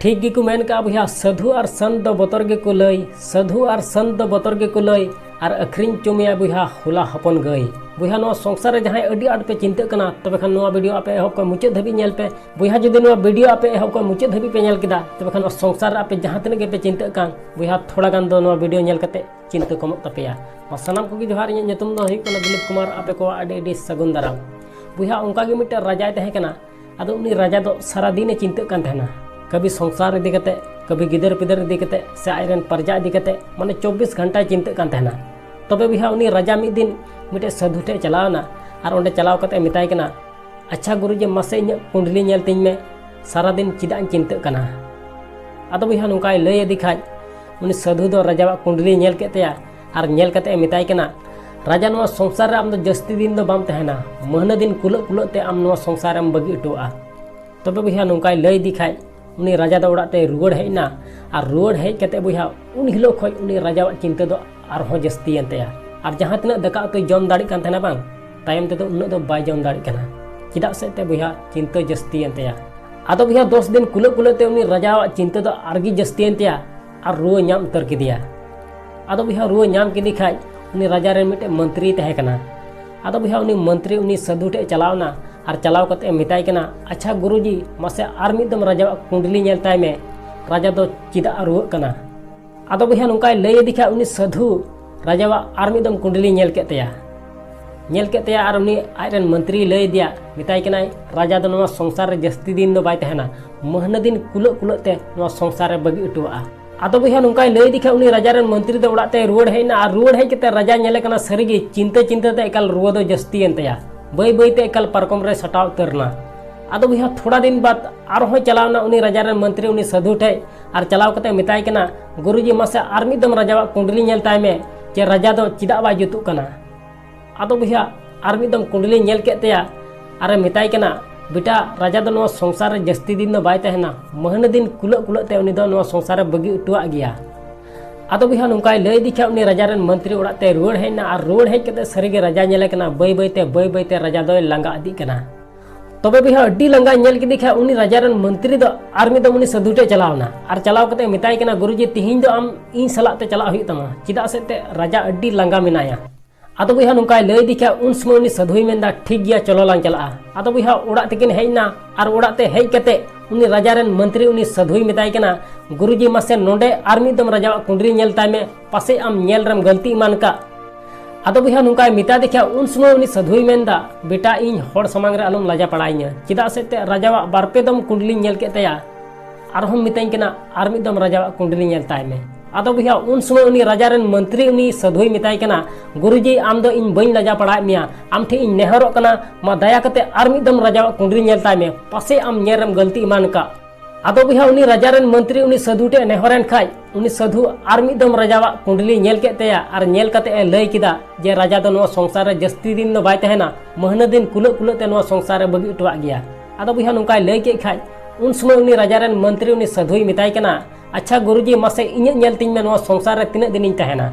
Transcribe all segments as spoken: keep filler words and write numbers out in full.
ᱴᱷᱤᱠ ᱜᱮᱠᱚ ᱢᱮᱱ ᱠᱟᱜᱼᱟ ᱵᱚᱭᱦᱟ, ᱥᱟᱹᱫᱷᱩ ᱟᱨ ᱥᱟᱱᱛ ᱫᱚ ᱵᱚᱛᱚᱨ ᱜᱮᱠᱚ ᱞᱟᱹᱭ, ᱥᱟᱹᱫᱷᱩ ᱟᱨ ᱥᱟᱱᱛ ᱫᱚ ᱵᱚᱛᱚᱨ ᱜᱮᱠᱚ ᱞᱟᱹᱭ, ᱟᱨ ᱟᱹᱠᱷᱨᱤᱧ ᱪᱚ ᱢᱮᱭᱟ ᱵᱚᱭᱦᱟ ᱦᱚᱞᱟ ᱦᱚᱯᱚᱱ ᱜᱟᱹᱭ᱾ ᱵᱚᱭᱦᱟ, ᱱᱚᱣᱟ ᱥᱚᱝᱥᱟᱨ ᱨᱮ ᱡᱟᱦᱟᱸᱭ ᱟᱹᱰᱤ ᱟᱸᱴ ᱯᱮ ᱪᱤᱱᱛᱟᱹᱜ ᱠᱟᱱᱟ, ᱛᱚᱵᱮ ᱠᱷᱟᱱ ᱱᱚᱣᱟ ᱵᱷᱤᱰᱤᱭᱳ ᱟᱯᱮ ᱮᱦᱚᱵ ᱠᱷᱚᱱ ᱢᱩᱪᱟᱹᱫ ᱫᱷᱟᱹᱵᱤᱡ ᱧᱮᱞ ᱯᱮ᱾ ᱵᱚᱭᱦᱟ, ᱡᱩᱫᱤ ᱱᱚᱣᱟ ᱵᱷᱤᱰᱤᱭᱳ ᱟᱯᱮ ᱮᱦᱚᱵ ᱠᱷᱚᱱ ᱢᱩᱪᱟᱹᱫ ᱫᱷᱟᱹᱵᱤᱡ ᱯᱮ ᱧᱮᱞ ᱠᱮᱫᱟ, ᱛᱚᱵᱮ ᱠᱷᱟᱱ ᱱᱚᱣᱟ ᱥᱚᱝᱥᱟᱨ ᱨᱮ ᱟᱯᱮ ᱡᱟᱦᱟᱸ ᱛᱤᱱᱟᱹᱜ ᱜᱮᱯᱮ ᱪᱤᱱᱛᱟᱹᱜ ᱠᱟᱱ, ᱵᱚᱭᱦᱟ, ᱛᱷᱚᱲᱟ ᱜᱟᱱ ᱫᱚ ᱱᱚᱣᱟ ᱵᱷᱤᱰᱤᱭᱳ ᱧᱮᱞ ᱠᱟᱛᱮ ᱪᱤᱱᱛᱟᱹ ᱠᱚᱢᱚᱜ ᱛᱟᱯᱮᱭᱟ᱾ ᱱᱚᱣᱟ ᱥᱟᱱᱟᱢ ᱠᱚᱜᱮ ᱡᱚᱦᱟᱨ, ᱤᱧᱟᱹᱜ ᱧᱩᱛᱩᱢ ᱫᱚ ᱦᱩᱭᱩᱜ ᱠᱟᱱᱟ ᱫᱤᱞᱤᱯ ᱠᱩᱢᱟᱨ᱾ ᱟᱯᱮ ᱠᱚᱣᱟᱜ ᱟᱹᱰᱤ ᱟᱹᱰᱤ ᱥᱟᱹᱜᱩᱱ ᱫᱟᱨᱟᱢ᱾ ᱵᱚᱭᱦᱟ, ᱚᱱᱠᱟ ᱜᱮ ᱢᱤᱫᱴᱮᱱ ᱨᱟᱡᱟᱭ ᱛᱟᱦᱮᱸ ᱠᱟᱱᱟ᱾ ᱟᱫᱚ ᱩᱱᱤ ᱨᱟᱡᱟ ᱫᱚ ᱥᱟᱨᱟ ᱫᱤᱱᱮ ᱪᱤᱱᱛᱟᱹᱜ ᱠᱟᱱ ᱛᱟᱦᱮᱱᱟ, ᱠᱟᱹᱵᱷᱤ ᱥᱚᱝᱥᱟᱨ ᱤᱫᱤ ᱠᱟᱛᱮ, ᱠᱟᱹᱵᱷᱤ ᱜᱤᱫᱟᱹᱨ ᱯᱤᱫᱟᱹᱨ ᱤᱫᱤ ᱠᱟᱛᱮ, ᱥᱮ ᱟᱡᱨᱮᱱ ᱯᱨᱚᱡᱟ ᱤᱫᱤ ᱠᱟᱛᱮ, ᱢᱟᱱᱮ ᱪᱚᱵᱵᱤᱥ ᱜᱷᱚᱱᱴᱟᱭ ᱪᱤᱱᱛᱟᱹᱜ ᱠᱟᱱ ᱛᱟᱦᱮᱱᱟ᱾ ᱛᱚᱵᱮ ᱵᱚᱭᱦᱟ, ᱩᱱᱤ ᱨᱟᱡᱟ ᱢᱤᱫ ᱫᱤᱱ ᱢᱤᱫᱴᱮᱡ ᱥᱟᱹᱫᱷᱩ ᱴᱷᱮᱡ ᱪᱟᱞᱟᱣ ᱮᱱᱟ ᱟᱨ ᱚᱸᱰᱮ ᱪᱟᱞᱟᱣ ᱠᱟᱛᱮ ᱢᱮᱛᱟᱭ ᱠᱟᱱᱟ, "ᱟᱪᱪᱷᱟ ᱜᱩᱨᱩᱡᱤ, ᱢᱟᱥᱮ ᱤᱧᱟᱹᱜ ᱠᱩᱸᱰᱞᱤ ᱧᱮᱞ ᱛᱤᱧ ᱢᱮ, ᱥᱟᱨᱟ ᱫᱤᱱ ᱪᱮᱫᱟᱜ ᱤᱧ ᱪᱤᱱᱛᱟᱹᱜ ᱠᱟᱱᱟ?" ᱟᱫᱚ ᱵᱚᱭᱦᱟ, ᱱᱚᱝᱠᱟᱭ ᱞᱟᱹᱭ ᱟᱫᱮ ᱠᱷᱟᱡ, ᱩᱱᱤ ᱥᱟᱹᱫᱷᱩ ᱫᱚ ᱨᱟᱡᱟᱣᱟᱜ ᱠᱩᱸᱰᱞᱤ ᱧᱮᱞ ᱠᱮᱫ ᱛᱟᱭᱟ ᱟᱨ ᱧᱮᱞ ᱠᱟᱛᱮ ᱮ ᱢᱮᱛᱟᱭ ᱠᱟᱱᱟ, "ᱨᱟᱡᱟ, ᱱᱚᱣᱟ ᱥᱚᱝᱥᱟᱨ ᱨᱮ ᱟᱢ ᱫᱚ ᱡᱟᱹᱥᱛᱤ ᱫᱤᱱ ᱫᱚ ᱵᱟᱢ ᱛᱟᱦᱮᱱᱟ, ᱢᱟᱹᱦᱱᱟᱹ ᱫᱤᱱ ᱠᱩᱞᱟᱹᱜ ᱠᱩᱞᱟᱹᱜ ᱛᱮ ᱟᱢ ᱱᱚᱣᱟ ᱥᱚᱝᱥᱟᱨ ᱮᱢ ᱵᱟᱹᱜᱤ ᱦᱚᱴᱚᱣᱟᱜᱼᱟ᱾" ᱛᱚᱵᱮ ᱵᱚᱭᱦᱟ, ᱱᱚᱝᱠᱟᱭ ᱞᱟᱹᱭ ᱤᱫᱤ ᱠᱷᱟᱡ, ᱩᱱᱤ ᱨᱟᱡᱟ ᱫᱚ ᱚᱲᱟᱜ ᱛᱮᱭ ᱨᱩᱣᱟᱹᱲ ᱦᱮᱡ ᱮᱱᱟ᱾ ᱟᱨ ᱨᱩᱣᱟᱹᱲ ᱦᱮᱡ ᱠᱟᱛᱮ ᱵᱚᱭᱦᱟ, ᱩᱱ ᱦᱤᱞᱳᱜ ᱠᱷᱚᱡ ᱩᱱᱤ ᱨᱟᱡᱟᱣᱟᱜ ᱪᱤᱱᱛᱟᱹ ᱫᱚ ᱟᱨᱦᱚᱸ ᱡᱟᱹᱥᱛᱤᱭᱮᱱ ᱛᱟᱭᱟ᱾ ᱟᱨ ᱡᱟᱦᱟᱸ ᱛᱤᱱᱟᱹᱜ ᱫᱟᱠᱟ ᱩᱛᱩᱭ ᱡᱚᱢ ᱫᱟᱲᱮᱜ ᱠᱟᱱ ᱛᱟᱦᱮᱱᱟ ᱵᱟᱝ, ᱛᱟᱭᱚᱢ ᱛᱮᱫᱚ ᱩᱱᱟᱹᱜ ᱫᱚ ᱵᱟᱭ ᱡᱚᱢ ᱫᱟᱲᱮᱜ ᱠᱟᱱᱟ᱾ ᱪᱮᱫᱟᱜ ᱥᱮ ᱮᱱᱛᱮ ᱵᱚᱭᱦᱟ, ᱪᱤᱱᱛᱟᱹ ᱡᱟᱹᱥᱛᱤᱭᱮᱱ ᱛᱟᱭᱟ᱾ ᱟᱫᱚ ᱵᱚᱭᱦᱟ, ᱫᱚᱥ ᱫᱤᱱ ᱠᱩᱞᱟᱹᱜ ᱠᱩᱞᱟᱹᱜ ᱛᱮ ᱩᱱᱤ ᱨᱟᱡᱟᱣᱟᱜ ᱪᱤᱱᱛᱟᱹ ᱫᱚ ᱟᱨᱜᱮ ᱡᱟᱹᱥᱛᱤᱭᱮᱱ ᱛᱟᱭᱟ ᱟᱨ ᱨᱩᱣᱟᱹ ᱧᱟᱢ ᱩᱛᱟᱹᱨ ᱠᱮᱫᱮᱭᱟ᱾ ᱟᱫᱚ ᱵᱚᱭᱦᱟ, ᱨᱩᱣᱟᱹ ᱧᱟᱢ ᱠᱮᱫᱮ ᱠᱷᱟᱡ, ᱩᱱᱤ ᱨᱟᱡᱟ ᱨᱮᱱ ᱢᱤᱫᱴᱮᱱ ᱢᱚᱱᱛᱨᱤᱭ ᱛᱟᱦᱮᱸ ᱠᱟᱱᱟ᱾ ᱟᱫᱚ ᱵᱚᱭᱦᱟ, ᱩᱱᱤ ᱢᱚᱱᱛᱨᱤ ᱩᱱᱤ ᱥᱟᱹᱫᱷᱩ ᱴᱷᱮᱡ ᱪᱟᱞᱟᱣ ᱮᱱᱟ ᱟᱨ ᱪᱟᱞᱟᱣ ᱠᱟᱛᱮ ᱮ ᱢᱮᱛᱟᱭ ᱠᱟᱱᱟ, "ᱟᱪᱪᱷᱟ ᱜᱩᱨᱩᱡᱤ, ᱢᱟᱥᱮ ᱟᱨ ᱢᱤᱫ ᱫᱚᱢ ᱨᱟᱡᱟᱣᱟᱜ ᱠᱩᱸᱰᱞᱤ ᱧᱮᱞ ᱛᱟᱭ ᱢᱮ, ᱨᱟᱡᱟ ᱫᱚ ᱪᱮᱫᱟᱜ ᱮ ᱨᱩᱣᱟᱹᱜ ᱠᱟᱱᱟ?" ᱟᱫᱚ ᱵᱚᱭᱦᱟ, ᱱᱚᱝᱠᱟᱭ ᱞᱟᱹᱭ ᱟᱫᱮ ᱠᱷᱟᱡ, ᱩᱱᱤ ᱥᱟᱹᱫᱷᱩ ᱨᱟᱡᱟᱣᱟᱜ ᱟᱨ ᱢᱤᱫ ᱫᱚᱢ ᱠᱩᱸᱰᱞᱤ ᱧᱮᱞ ᱠᱮᱫ ᱛᱟᱭᱟ᱾ ᱧᱮᱞ ᱠᱮᱫ ᱛᱟᱭᱟ ᱟᱨ ᱩᱱᱤ ᱟᱡᱨᱮᱱ ᱢᱚᱱᱛᱨᱤᱭ ᱞᱟᱹᱭ ᱟᱫᱮᱭᱟ, ᱢᱮᱛᱟᱭ ᱠᱟᱱᱟᱭ, "ᱨᱟᱡᱟ ᱫᱚ ᱱᱚᱣᱟ ᱥᱚᱝᱥᱟᱨ ᱨᱮ ᱡᱟᱹᱥᱛᱤ ᱫᱤᱱ ᱫᱚ ᱵᱟᱭ ᱛᱟᱦᱮᱱᱟ, ᱢᱟᱹᱦᱱᱟᱹ ᱫᱤᱱ ᱠᱩᱞᱟᱹᱜ ᱠᱩᱞᱟᱹᱜ ᱛᱮ ᱱᱚᱣᱟ ᱥᱚᱝᱥᱟᱨ ᱨᱮ ᱵᱟᱹᱜᱤ ᱦᱚᱴᱚᱣᱟᱜᱼᱟ᱾" ᱟᱫᱚ ᱵᱚᱭᱦᱟ, ᱱᱚᱝᱠᱟᱭ ᱞᱟᱹᱭ ᱤᱫᱤ ᱠᱷᱟᱡ, ᱩᱱᱤ ᱨᱟᱡᱟ ᱨᱮᱱ ᱢᱚᱱᱛᱨᱤ ᱫᱚ ᱚᱲᱟᱜ ᱛᱮᱭ ᱨᱩᱣᱟᱹᱲ ᱦᱮᱡ ᱮᱱᱟ ᱟᱨ ᱨᱩᱣᱟᱹᱲ ᱦᱮᱡ ᱠᱟᱛᱮ ᱨᱟᱡᱟ ᱧᱮᱞᱮ ᱠᱟᱱᱟ, ᱥᱟᱹᱨᱤᱜᱮ ᱪᱤᱱᱛᱟᱹ ᱪᱤᱱᱛᱟᱹ ᱛᱮ ᱮᱠᱟᱞ ᱨᱩᱣᱟᱹ ᱫᱚ ᱡᱟᱹᱥᱛᱤᱭᱮᱱ ᱛᱟᱭᱟ᱾ ᱵᱟᱹᱭ ᱵᱟᱹᱭ ᱛᱮ ᱮᱠᱟᱞ ᱯᱟᱨᱠᱚᱢ ᱨᱮ ᱥᱟᱴᱟᱣ ᱩᱛᱟᱹᱨ ᱮᱱᱟ᱾ ᱟᱫᱚ ᱵᱚᱭᱦᱟ, ᱛᱷᱚᱲᱟ ᱫᱤᱱ ᱵᱟᱫ ᱟᱨᱦᱚᱸ ᱪᱟᱞᱟᱣ ᱮᱱᱟ ᱩᱱᱤ ᱨᱟᱡᱟ ᱨᱮᱱ ᱢᱚᱱᱛᱨᱤ ᱩᱱᱤ ᱥᱟᱹᱫᱷᱩ ᱴᱷᱮᱡ ᱟᱨ ᱪᱟᱞᱟᱣ ᱠᱟᱛᱮ ᱢᱮᱛᱟᱭ ᱠᱟᱱᱟ, "ᱜᱩᱨᱩᱡᱤ, ᱢᱟᱥᱮ ᱟᱨ ᱢᱤᱫ ᱫᱚᱢ ᱨᱟᱡᱟᱣᱟᱜ ᱠᱩᱸᱰᱞᱤ ᱧᱮᱞ ᱛᱟᱭ ᱢᱮ ᱡᱮ ᱨᱟᱡᱟ ᱫᱚ ᱪᱮᱫᱟᱜ ᱵᱟᱭ ᱡᱩᱛᱩᱜ ᱠᱟᱱᱟ?" ᱟᱫᱚ ᱵᱚᱭᱦᱟ, ᱟᱨ ᱢᱤᱫ ᱫᱚᱢ ᱠᱩᱸᱰᱞᱤ ᱧᱮᱞ ᱠᱮᱫ ᱛᱟᱭᱟ ᱟᱨᱮ ᱢᱮᱛᱟᱭ ᱠᱟᱱᱟ, "ᱵᱮᱴᱟ, ᱨᱟᱡᱟ ᱫᱚ ᱱᱚᱣᱟ ᱥᱚᱝᱥᱟᱨ ᱨᱮ ᱡᱟᱹᱥᱛᱤ ᱫᱤᱱ ᱫᱚ ᱵᱟᱭ ᱛᱟᱦᱮᱱᱟ, ᱢᱟᱹᱦᱱᱟᱹ ᱫᱤᱱ ᱠᱩᱞᱟᱹᱜ ᱠᱩᱞᱟᱹᱜ ᱛᱮ ᱩᱱᱤ ᱫᱚ ᱱᱚᱣᱟ ᱥᱚᱝᱥᱟᱨ ᱨᱮ ᱵᱟᱹᱜᱤ ᱦᱚᱴᱚᱣᱟᱜ ᱜᱮᱭᱟ᱾" ᱟᱫᱚ ᱵᱚᱭᱦᱟ, ᱱᱚᱝᱠᱟᱭ ᱞᱟᱹᱭ ᱤᱫᱤ ᱠᱷᱟᱡ, ᱩᱱᱤ ᱨᱟᱡᱟ ᱨᱮᱱ ᱢᱚᱱᱛᱨᱤ ᱚᱲᱟᱜ ᱛᱮ ᱨᱩᱣᱟᱹᱲ ᱦᱮᱡ ᱮᱱᱟ ᱟᱨ ᱨᱩᱣᱟᱹᱲ ᱦᱮᱡ ᱠᱟᱛᱮ ᱥᱟᱹᱨᱤᱜᱮ ᱨᱟᱡᱟ ᱧᱮᱞᱮ ᱠᱟᱱᱟ, ᱵᱟᱹᱭ ᱵᱟᱹᱭ ᱛᱮ, ᱵᱟᱹᱭ ᱵᱟᱹᱭ ᱛᱮ ᱨᱟᱡᱟ ᱫᱚᱭ ᱞᱟᱸᱜᱟ ᱤᱫᱤᱜ ᱠᱟᱱᱟ᱾ ᱛᱚᱵᱮ ᱵᱚᱭᱦᱟ, ᱟᱹᱰᱤ ᱞᱟᱸᱜᱟ ᱧᱮᱞ ᱠᱮᱫᱮ ᱠᱷᱟᱱ ᱩᱱᱤ ᱨᱟᱡᱟ ᱨᱮᱱ ᱢᱚᱱᱛᱨᱤ ᱫᱚ ᱟᱨ ᱢᱤᱫ ᱫᱚᱢ ᱩᱱᱤ ᱥᱟᱹᱫᱷᱩ ᱴᱷᱮᱱ ᱪᱟᱞᱟᱣ ᱮᱱᱟ ᱟᱨ ᱪᱟᱞᱟᱣ ᱠᱟᱛᱮ ᱢᱮᱛᱟᱭ ᱠᱟᱱᱟ, "ᱜᱩᱨᱩᱡᱤ, ᱛᱤᱦᱤᱧ ᱫᱚ ᱟᱢ ᱤᱧ ᱥᱟᱞᱟᱜ ᱛᱮ ᱪᱟᱞᱟᱜ ᱦᱩᱭᱩᱜ ᱛᱟᱢᱟ, ᱪᱮᱫᱟᱜ ᱥᱮ ᱛᱮ ᱨᱟᱡᱟ ᱟᱹᱰᱤ ᱞᱟᱸᱜᱟ ᱢᱮᱱᱟᱭᱟ᱾" ᱟᱫᱚ ᱵᱚᱭᱦᱟ, ᱱᱚᱝᱠᱟᱭ ᱞᱟᱹᱭ ᱫᱤ ᱠᱷᱟᱱ ᱩᱱ ᱥᱚᱢᱚᱭ ᱩᱱᱤ ᱥᱟᱹᱫᱷᱩᱭ ᱢᱮᱱᱫᱟ, "ᱴᱷᱤᱠ ᱜᱮᱭᱟ, ᱪᱚᱞᱚ ᱞᱟᱝ ᱪᱟᱞᱟᱜᱼᱟ᱾" ᱟᱫᱚ ᱵᱚᱭᱦᱟ, ᱚᱲᱟᱜ ᱛᱮᱠᱤᱱ ᱦᱮᱡ ᱮᱱᱟ ᱟᱨ ᱚᱲᱟᱜ ᱛᱮ ᱦᱮᱡ ᱠᱟᱛᱮ ᱩᱱᱤ ᱨᱟᱡᱟ ᱨᱮᱱ ᱢᱚᱱᱛᱨᱤ ᱩᱱᱤ ᱥᱟᱹᱫᱷᱩᱭ ᱢᱮᱛᱟᱭ ᱠᱟᱱᱟ, "ᱜᱩᱨᱩᱡᱤ, ᱢᱟᱥᱮ ᱱᱚᱰᱮ ᱟᱨ ᱢᱤᱫ ᱫᱚᱢ ᱨᱟᱡᱟᱣᱟᱜ ᱠᱩᱸᱰᱞᱤ ᱧᱮᱞ ᱛᱟᱭ ᱢᱮ, ᱯᱟᱥᱮᱡ ᱟᱢ ᱧᱮᱞ ᱨᱮᱢ ᱜᱟᱹᱞᱛᱤ ᱮᱢᱟᱱ ᱠᱟᱜ᱾" ᱟᱫᱚ ᱵᱚᱭᱦᱟ, ᱱᱚᱝᱠᱟᱭ ᱢᱮᱛᱟ ᱫᱮ ᱠᱷᱟᱱ ᱩᱱ ᱥᱚᱢᱚᱭ ᱩᱱᱤ ᱥᱟᱹᱫᱷᱩᱭ ᱢᱮᱱᱫᱟ, "ᱵᱮᱴᱟ, ᱤᱧ ᱦᱚᱲ ᱥᱟᱢᱟᱝ ᱨᱮ ᱟᱞᱚᱢ ᱞᱟᱡᱟ ᱯᱟᱲᱟᱭᱤᱧᱟ, ᱪᱮᱫᱟᱜ ᱥᱮ ᱛᱮ ᱨᱟᱡᱟᱣᱟᱜ ᱵᱟᱨ ᱯᱮ ᱫᱚᱢ ᱠᱩᱸᱰᱞᱤᱧ ᱧᱮᱞ ᱠᱮᱫ ᱛᱟᱭᱟ, ᱟᱨᱦᱚᱸ ᱢᱤᱛᱟᱹᱧ ᱠᱟᱱᱟ ᱟᱨ ᱢᱤᱫ ᱫᱚᱢ ᱨᱟᱡᱟᱣᱟᱜ ᱠᱩᱸᱰᱞᱤ ᱧᱮᱞ ᱛᱟᱭ ᱢᱮ᱾" ᱟᱫᱚ ᱵᱚᱭᱦᱟ, ᱩᱱ ᱥᱚᱢᱚᱭ ᱩᱱᱤ ᱨᱟᱡᱟ ᱨᱮᱱ ᱢᱚᱱᱛᱨᱤ ᱩᱱᱤ ᱥᱟᱹᱫᱷᱩᱭ ᱢᱮᱛᱟᱭ ᱠᱟᱱᱟ, "ᱜᱩᱨᱩᱡᱤ, ᱟᱢ ᱫᱚ ᱤᱧ ᱵᱟᱹᱧ ᱞᱟᱡᱟ ᱯᱟᱲᱟᱭᱮᱫ ᱢᱮᱭᱟ, ᱟᱢ ᱴᱷᱮᱱ ᱤᱧ ᱱᱮᱦᱚᱨᱚᱜ ᱠᱟᱱᱟ, ᱢᱟ ᱫᱟᱭᱟ ᱠᱟᱛᱮ ᱟᱨ ᱢᱤᱫ ᱫᱚᱢ ᱨᱟᱡᱟᱣᱟᱜ ᱠᱩᱸᱰᱞᱤ ᱧᱮᱞ ᱛᱟᱭ ᱢᱮ, ᱯᱟᱥᱮᱡ ᱟᱢ ᱧᱮᱞ ᱨᱮᱢ ᱜᱟᱹᱞᱛᱤ ᱮᱢᱟᱱ ᱠᱟᱜ᱾" ᱟᱫᱚ ᱵᱚᱭᱦᱟ, ᱩᱱᱤ ᱨᱟᱡᱟ ᱨᱮᱱ ᱢᱚᱱᱛᱨᱤ ᱩᱱᱤ ᱥᱟᱹᱫᱷᱩ ᱴᱷᱮᱱ ᱱᱮᱦᱚᱨᱮᱱ ᱠᱷᱟᱡ, ᱩᱱᱤ ᱥᱟᱹᱫᱷᱩ ᱟᱨ ᱢᱤᱫ ᱫᱚᱢ ᱨᱟᱡᱟᱣᱟᱜ ᱠᱩᱸᱰᱞᱤ ᱧᱮᱞ ᱠᱮᱫ ᱛᱟᱭᱟ ᱟᱨ ᱧᱮᱞ ᱠᱟᱛᱮ ᱮ ᱞᱟᱹᱭ ᱠᱮᱫᱟ ᱡᱮ ᱨᱟᱡᱟ ᱫᱚ ᱱᱚᱣᱟ ᱥᱚᱝᱥᱟᱨ ᱨᱮ ᱡᱟᱹᱥᱛᱤ ᱫᱤᱱ ᱫᱚ ᱵᱟᱭ ᱛᱟᱦᱮᱱᱟ, ᱢᱟᱹᱦᱱᱟᱹ ᱫᱤᱱ ᱠᱩᱞᱟᱹᱜ ᱠᱩᱞᱟᱹᱜ ᱛᱮ ᱱᱚᱣᱟ ᱥᱚᱝᱥᱟᱨ ᱨᱮ ᱵᱟᱹᱜᱤ ᱦᱚᱴᱚᱣᱟᱜ ᱜᱮᱭᱟ᱾ ᱟᱫᱚ ᱵᱚᱭᱦᱟ, ᱱᱚᱝᱠᱟᱭ ᱞᱟᱹᱭ ᱠᱮᱫ ᱠᱷᱟᱡ, ᱩᱱ ᱥᱚᱢᱚᱭ ᱩᱱᱤ ᱨᱟᱡᱟ ᱨᱮᱱ ᱢᱚᱱᱛᱨᱤ ᱩᱱᱤ ᱥᱟᱹᱫᱷᱩᱭ ᱢᱮᱛᱟᱭ ᱠᱟᱱᱟ, "ᱟᱪᱪᱷᱟ ᱜᱩᱨᱩᱡᱤ, ᱢᱟᱥᱮ ᱤᱧᱟᱹᱜ ᱧᱮᱞ ᱛᱤᱧ ᱢᱮ, ᱱᱚᱣᱟ ᱥᱚᱝᱥᱟᱨ ᱨᱮ ᱛᱤᱱᱟᱹᱜ ᱫᱤᱱᱤᱧ ᱛᱟᱦᱮᱱᱟ?"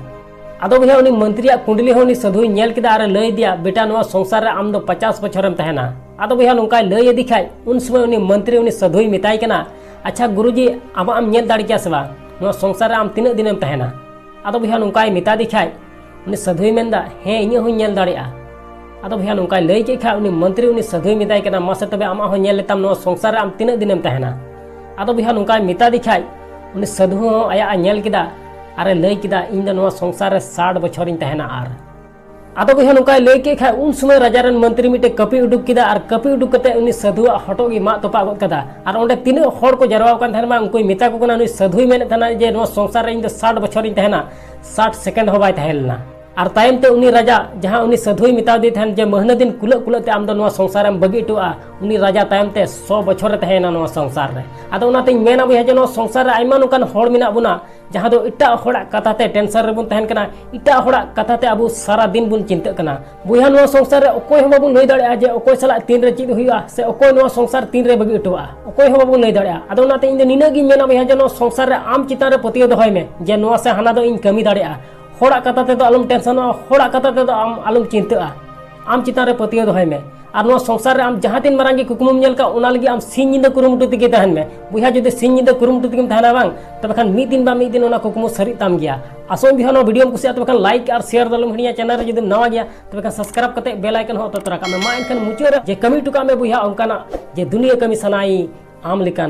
ᱟᱫᱚ ᱵᱚᱭᱦᱟ, ᱩᱱᱤ ᱢᱚᱱᱛᱨᱤᱭᱟᱜ ᱠᱩᱸᱰᱞᱤ ᱦᱚᱸ ᱩᱱᱤ ᱥᱟᱹᱫᱷᱩᱭ ᱧᱮᱞ ᱠᱮᱫᱟ ᱟᱨ ᱮ ᱞᱟᱹᱭ ᱟᱫᱮᱭᱟ, "ᱵᱮᱴᱟ, ᱱᱚᱣᱟ ᱥᱚᱝᱥᱟᱨ ᱨᱮ ᱟᱢ ᱫᱚ ᱯᱚᱪᱟᱥ ᱵᱚᱪᱷᱚᱨᱮᱢ ᱛᱟᱦᱮᱱᱟ᱾" ᱟᱫᱚ ᱵᱚᱭᱦᱟ, ᱱᱚᱝᱠᱟᱭ ᱞᱟᱹᱭ ᱟᱫᱮ ᱠᱷᱟᱡ, ᱩᱱ ᱥᱚᱢᱚᱭ ᱩᱱᱤ ᱢᱚᱱᱛᱨᱤ ᱩᱱᱤ ᱥᱟᱹᱫᱷᱩᱭ ᱢᱮᱛᱟᱭ ᱠᱟᱱᱟ, "ᱟᱪᱪᱷᱟ ᱜᱩᱨᱩᱡᱤ, ᱟᱢᱟᱜ ᱮᱢ ᱧᱮᱞ ᱫᱟᱲᱮ ᱠᱮᱭᱟ ᱥᱮ ᱵᱟᱝ? ᱱᱚᱣᱟ ᱥᱚᱝᱥᱟᱨ ᱨᱮ ᱟᱢ ᱛᱤᱱᱟᱹᱜ ᱫᱤᱱᱮᱢ ᱛᱟᱦᱮᱱᱟ?" ᱟᱫᱚ ᱵᱚᱭᱦᱟ, ᱱᱚᱝᱠᱟᱭ ᱢᱮᱛᱟ ᱫᱮ ᱠᱷᱟᱡ, ᱩᱱᱤ ᱥᱟᱹᱫᱷᱩᱭ ᱢᱮᱱᱫᱟ, "ᱦᱮᱸ, ᱤᱧᱟᱹᱜ ᱦᱚᱸᱧ ᱧᱮᱞ ᱫᱟᱲᱮᱭᱟᱜᱼᱟ᱾" ᱟᱫᱚ ᱵᱚᱭᱦᱟ, ᱱᱚᱝᱠᱟᱭ ᱞᱟᱹᱭ ᱠᱮᱫ ᱠᱷᱟᱡ, ᱩᱱᱤ ᱢᱚᱱᱛᱨᱤ ᱩᱱᱤ ᱥᱟᱹᱫᱷᱩᱭ ᱢᱮᱛᱟᱭ ᱠᱟᱱᱟ, "ᱢᱟᱥᱮ ᱛᱚᱵᱮ ᱟᱢᱟᱜ ᱦᱚᱸ ᱧᱮᱞ ᱞᱮᱛᱟᱢ, ᱱᱚᱣᱟ ᱥᱚᱝᱥᱟᱨ ᱨᱮ ᱟᱢ ᱛᱤᱱᱟᱹᱜ ᱫᱤᱱᱮᱢ ᱛᱟᱦᱮᱱᱟ?" ᱟᱫᱚ ᱵᱚᱭᱦᱟ, ᱱᱚᱝᱠᱟᱭ ᱢᱮᱛᱟ ᱫᱮ ᱠᱷᱟᱡ, ᱩᱱᱤ ᱥᱟᱹᱫᱷᱩ ᱦᱚᱸ ᱟᱭᱟᱜ ᱮ ᱧᱮᱞ ᱠᱮᱫᱟ ᱟᱨ ᱮ ᱞᱟᱹᱭ ᱠᱮᱫᱟ, "ᱤᱧ ᱫᱚ ᱱᱚᱣᱟ ᱥᱚᱝᱥᱟᱨ ᱨᱮ ᱥᱟᱴ ᱵᱚᱪᱷᱚᱨᱤᱧ ᱛᱟᱦᱮᱱᱟ᱾" ᱟᱨ ᱟᱫᱚ ᱵᱚᱭᱦᱟ, ᱱᱚᱝᱠᱟᱭ ᱞᱟᱹᱭ ᱠᱮᱫ ᱠᱷᱟᱡ, ᱩᱱ ᱥᱚᱢᱚᱭ ᱨᱟᱡᱟ ᱨᱮᱱ ᱢᱚᱱᱛᱨᱤ ᱢᱤᱫᱴᱮᱡ ᱠᱟᱹᱯᱤ ᱩᱰᱩᱠ ᱠᱮᱫᱟ ᱟᱨ ᱠᱟᱹᱯᱤ ᱩᱰᱩᱠ ᱠᱟᱛᱮ ᱩᱱᱤ ᱥᱟᱹᱫᱷᱩᱣᱟᱜ ᱦᱚᱴᱚᱜ ᱜᱮ ᱢᱟᱜ ᱛᱚᱯᱟᱜ ᱜᱚᱫ ᱠᱟᱫᱟ᱾ ᱟᱨ ᱚᱸᱰᱮ ᱛᱤᱱᱟᱹᱜ ᱦᱚᱲ ᱠᱚ ᱡᱟᱨᱣᱟ ᱟᱠᱟᱱ ᱛᱟᱦᱮᱱ ᱢᱟ, ᱩᱱᱠᱩᱭ ᱢᱮᱛᱟ ᱠᱚ ᱠᱟᱱᱟ, ᱩᱱᱤ ᱥᱟᱹᱫᱷᱩᱭ ᱢᱮᱱᱮᱫ ᱛᱟᱦᱮᱱᱟ ᱡᱮ ᱱᱚᱣᱟ ᱥᱚᱝᱥᱟᱨ ᱨᱮ ᱤᱧ ᱫᱚ ᱥᱟᱴ ᱵᱚᱪᱷᱚᱨᱤᱧ ᱛᱟᱦᱮᱱᱟ, ᱥᱟᱴ ᱥᱮᱠᱮᱱᱰ ᱦᱚᱸ ᱵᱟᱭ ᱛᱟᱦᱮᱸ ᱞᱮᱱᱟ᱾ ᱟᱨ ᱛᱟᱭᱚᱢ ᱛᱮ ᱩᱱᱤ ᱨᱟᱡᱟ, ᱡᱟᱦᱟᱸ ᱩᱱᱤ ᱥᱟᱹᱫᱷᱩᱭ ᱢᱮᱛᱟ ᱫᱮ ᱛᱟᱦᱮᱱ ᱡᱮ ᱢᱟᱹᱦᱱᱟᱹ ᱫᱤᱱ ᱠᱩᱞᱟᱹᱜ ᱠᱩᱞᱟᱹᱜ ᱛᱮ ᱟᱢ ᱫᱚ ᱱᱚᱣᱟ ᱥᱚᱝᱥᱟᱨᱮᱢ ᱵᱟᱹᱜᱤ ᱦᱚᱴᱚᱣᱟᱜᱼᱟ, ᱩᱱᱤ ᱨᱟᱡᱟ ᱛᱟᱭᱚᱢ ᱛᱮ ᱥᱚ ᱵᱚᱪᱷᱚᱨᱮ ᱛᱟᱦᱮᱸᱭᱮᱱᱟ ᱱᱚᱣᱟ ᱥᱚᱝᱥᱟᱨ ᱨᱮ᱾ ᱟᱫᱚ ᱚᱱᱟᱛᱤᱧ ᱢᱮᱱᱟ ᱵᱚᱭᱦᱟ, ᱡᱮ ᱱᱚᱣᱟ ᱥᱚᱝᱥᱟᱨ ᱨᱮ ᱟᱭᱢᱟ ᱱᱚᱝᱠᱟᱱ ᱦᱚᱲ ᱢᱮᱱᱟᱜ ᱵᱚᱱᱟ, ᱡᱟᱦᱟᱸ ᱫᱚ ᱮᱴᱟᱜ ᱦᱚᱲᱟᱜ ᱠᱟᱛᱷᱟ ᱛᱮ ᱴᱮᱱᱥᱚᱱ ᱨᱮᱵᱚᱱ ᱛᱟᱦᱮᱱ ᱠᱟᱱᱟ, ᱮᱴᱟᱜ ᱦᱚᱲᱟᱜ ᱠᱟᱛᱷᱟ ᱛᱮ ᱟᱵᱚ ᱥᱟᱨᱟ ᱫᱤᱱ ᱵᱚᱱ ᱪᱤᱱᱛᱟᱹᱜ ᱠᱟᱱᱟ᱾ ᱵᱚᱭᱦᱟ, ᱱᱚᱣᱟ ᱥᱚᱝᱥᱟᱨ ᱨᱮ ᱚᱠᱚᱭ ᱦᱚᱸ ᱵᱟᱵᱚᱱ ᱞᱟᱹᱭ ᱫᱟᱲᱮᱭᱟᱜᱼᱟ ᱡᱮ ᱚᱠᱚᱭ ᱥᱟᱞᱟᱜ ᱛᱤᱱ ᱨᱮ ᱪᱮᱫ ᱦᱩᱭᱩᱜᱼᱟ, ᱥᱮ ᱚᱠᱚᱭ ᱱᱚᱣᱟ ᱥᱚᱝᱥᱟᱨ ᱛᱤᱱ ᱨᱮ ᱵᱟᱹᱜᱤ ᱦᱚᱴᱚᱣᱟᱜᱼᱟ, ᱚᱠᱚᱭ ᱦᱚᱸ ᱵᱟᱵᱚᱱ ᱞᱟᱹᱭ ᱫᱟᱲᱮᱭᱟᱜᱼᱟ᱾ ᱟᱫᱚ ᱚᱱᱟᱛᱮ ᱤᱧ ᱫᱚ ᱱᱤᱱᱟᱹᱜ ᱜᱤᱧ ᱢᱮᱱᱟ ᱵᱚᱭᱦᱟ, ᱡᱮ ᱱᱚᱣᱟ ᱥᱚᱝᱥᱟᱨ ᱨᱮ ᱟᱢ ᱪᱮᱛᱟᱱ ᱨᱮ ᱯᱟᱹᱛᱭᱟᱹᱣ ᱫᱚᱦᱚᱭ ᱢᱮ, ᱡᱮ ᱱᱚᱣᱟ ᱥᱮ ᱦᱟᱱᱟ ᱫᱚ ᱤᱧ ᱠᱟᱹᱢᱤ ᱫᱟᱲᱮᱭᱟᱜᱼᱟ᱾ ᱦᱚᱲᱟᱜ ᱠᱟᱛᱷᱟ ᱛᱮᱫᱚ ᱟᱞᱚᱢ ᱴᱮᱱᱥᱚᱱᱚᱜᱼᱟ, ᱦᱚᱲᱟᱜ ᱠᱟᱛᱷᱟ ᱛᱮᱫᱚ ᱟᱢ ᱟᱞᱚᱢ ᱪᱤᱱᱛᱟᱹᱜᱼᱟ᱾ ᱟᱢ ᱪᱮᱛᱟᱱ ᱨᱮ ᱯᱟᱹᱛᱭᱟᱹᱣ ᱫᱚᱦᱚᱭ ᱢᱮ᱾ ᱟᱨ ᱱᱚᱣᱟ ᱥᱚᱝᱥᱟᱨ ᱨᱮ ᱟᱢ ᱡᱟᱦᱟᱸ ᱛᱤᱱ ᱢᱟᱨᱟᱝ ᱜᱮ ᱠᱩᱠᱢᱩᱢ ᱧᱮᱞ ᱠᱟᱜ, ᱚᱱᱟ ᱞᱟᱹᱜᱤᱫ ᱟᱢ ᱥᱤᱧ ᱧᱤᱫᱟᱹ ᱠᱩᱨᱩᱢᱩᱴᱩ ᱛᱮᱜᱮ ᱛᱟᱦᱮᱱ ᱢᱮ ᱵᱚᱭᱦᱟ᱾ ᱡᱩᱫᱤ ᱥᱤᱧ ᱧᱤᱫᱟᱹ ᱠᱩᱨᱩᱢᱩᱴᱩ ᱛᱮᱜᱮᱢ ᱛᱟᱦᱮᱱᱟ ᱵᱟᱝ, ᱛᱚᱵᱮ ᱠᱷᱟᱱ ᱢᱤᱫ ᱫᱤᱱ ᱵᱟ ᱢᱤᱫ ᱫᱤᱱ ᱚᱱᱟ ᱠᱩᱠᱢᱩ ᱥᱟᱹᱨᱤᱜ ᱛᱟᱢ ᱜᱮᱭᱟ᱾ ᱟᱥᱚᱜ ᱟᱹᱧ ᱵᱚᱭᱦᱟ ᱱᱚᱣᱟ video ᱮᱢ ᱠᱩᱥᱤᱭᱟᱜᱼᱟ, ᱛᱚᱵᱮ ᱠᱷᱟᱱ like ᱟᱨ share ᱫᱚ ᱟᱞᱚᱢ ᱦᱤᱲᱤᱧᱟ᱾ Channel ᱨᱮ ᱡᱩᱫᱤᱢ ᱱᱟᱣᱟ ᱜᱮᱭᱟ, ᱛᱚᱵᱮ ᱠᱷᱟᱱ subscribe ᱠᱟᱛᱮ bell icon ᱦᱚᱸ ᱚᱛᱚ ᱛᱚᱨᱟ ᱠᱟᱜ ᱢᱮ᱾ ᱢᱟ ᱮᱱᱠᱷᱟᱱ ᱢᱩᱪᱟᱹᱫ ᱨᱮ ᱡᱮ ᱠᱟᱹᱢᱤ ᱦᱚᱴᱚ ᱠᱟᱜ ᱢᱮ ᱵᱚᱭᱦᱟ ᱚᱱᱠᱟᱱᱟᱜ ᱡᱮ ᱫᱩᱱᱤᱭᱟᱹ ᱠᱟᱹᱢᱤ ᱥᱟᱱᱟᱭ ᱟᱢ ᱞᱮᱠᱟᱱᱟᱜ᱾